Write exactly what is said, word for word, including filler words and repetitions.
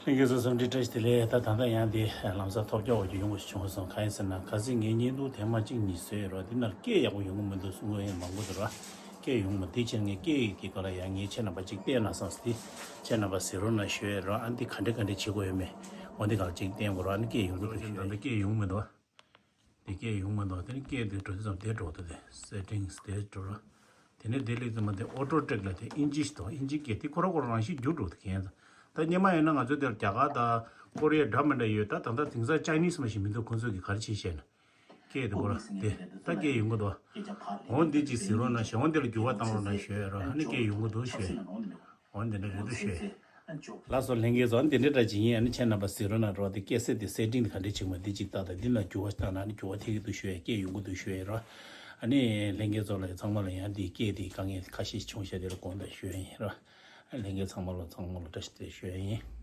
ལྷན་རྒྱས་ཚོ་འཚམས་འདྲི་བཀྲ་ཤིས་བདེ་ལེགས། ད་ད་ལྟ་ཡང་དེ་ལམ་སང་ཐོལ་རྒྱག་འོག་གི་ཡོང་དགོས་ཞིག་བྱུང་སོང་། གང་ཡིན་ཟེར་ན་གལ་སྲིད་ངས་བརྙན་ཐུང་ཐེངས་མ་གཅིག་གཉིས་བཟོས་ཡོད་རོགས། འདི་ནང་སྐད་ཡག་པོ་ཡོང་གི་མི་འདུག་གསུང་གི་ཡོད་མང་པོ་འདུག་རོགས། སྐད་ཡོང་མི་འདུག་དེ་ཕྱིར་ངས་སྐད་ཡིག་གི་སྐོར་ལ་ཡང་ངས་ཁྱེད་རྣམ་པ་གཅིག་བལྟས་ན་བསམས་ཏེ་ཁྱེད་རྣམ་པ་གཟིགས་རོགས་གནང་ཞུ་ཡས་རོགས། ཨ་འདི་ག་འདྲ་ག་འདྲ་བྱེད་དགོས་ཡོད་མེད་འོ་འདི་ག་ལ་གཅིག་བསྟན་དགོས་རོགས། ཨ་ནི་སྐད་ཡོང་གི་འདུག་ཞུ་ཡས། ད་ལྟ་སྐད་ཡོང་མི་འདུག་དེ་སྐད་ཡོང་མ་འདུག་དེ་ནི་སྐད་དེ་འགྲོ་དུས་ཙམ་དེ་འགྲོ་འདུག་དེ་སེ་ཊིང་སི་དེ་འགྲོ་ར། དེ་ནས་དེ་ལེགས་ཙམ་མ་དེ་ཨོ་ཊོ་ཊེག་ལ་དེ་ཨིན་ཇི་ཞིག་འདུག་ཨིན་ཇི་སྐད་དེ་ཁོ་ར་ཁོ་ར་རང་བཞིན་འགྱུར་འགྲོ་དེ་གན་ད་སྙེ་མ་ཡིན་ན་ང་ཚོ་དེར་རྒྱ་གར་དང་ཀོ་རི་ཡ་འདྲ་མི་འདྲ་ཡོད། ད་ད་ལྟ་དེང་སང་ཅའི་ནིས་མ་ཞིག་མི་འདུག་ཁོང་ཚོ་གི་ག་རེ་བྱེད་ཤེས་ན་སྐད་དེ་ཁོ་ར་དེ་ད་སྐད་ཡོང་གི་འདུག་འོ་འདི་ཅིག་ཟེར་རོགས་གནང་ཞེས་འོ་འདི་ལ་འགྱུར་བ་བཏང་རོགས་གནང་ཞུ་ཡ་རོགས། ཨ་ནི་སྐད་ཡོང་གི་འདུག་ཞུ་ཡ། འོ་འདི་འདྲ་རེད་འདུག་ཞུ་ཡ། ལགས་སོ་ལྷན་རྒྱས་ཚོ། འདི་འདྲ་འདྲ་ཅིག་ཡིན། ཨ་ནི་ཁྱེད་རྣམ་པ་གཟིགས་རོགས་གནང་རོགས། དེ་སྐད་ཚད་དེ་སེ་ཊིང་དེ་ག་འདྲས་བྱེད་དགོས་འདི་ཅིག་ལྟ་དང་། འདི་ལ་འགྱུར་བ་བཏང་ན་ཨ་ནི་འགྱུར་བ་ཐེབས་ཀྱི་འདུག་ཞུ་ཡ། སྐད་ཡོང་གི་འདུག་ཞུ་ཡ་རོགས། ཨ་ནི་ལྷན་རྒྱས་ཚོ་ལ་ཚང་མ་ལ་ཡང་འདི་སྐད་དེ་དཀའ་ངལ་ཁ་ཤས་བྱུང་ཤག་དེ་ལ་དགོངས་དག་ཞུ་ཡ་ཡིན་རོགས། ཨ་ལྷན་རྒྱས་ཚང་མ་ལ་ཚང་མ་ལ་བཀྲ་ཤིས་བདེ་ལེགས་ཞུ་ཡ་ཡིན།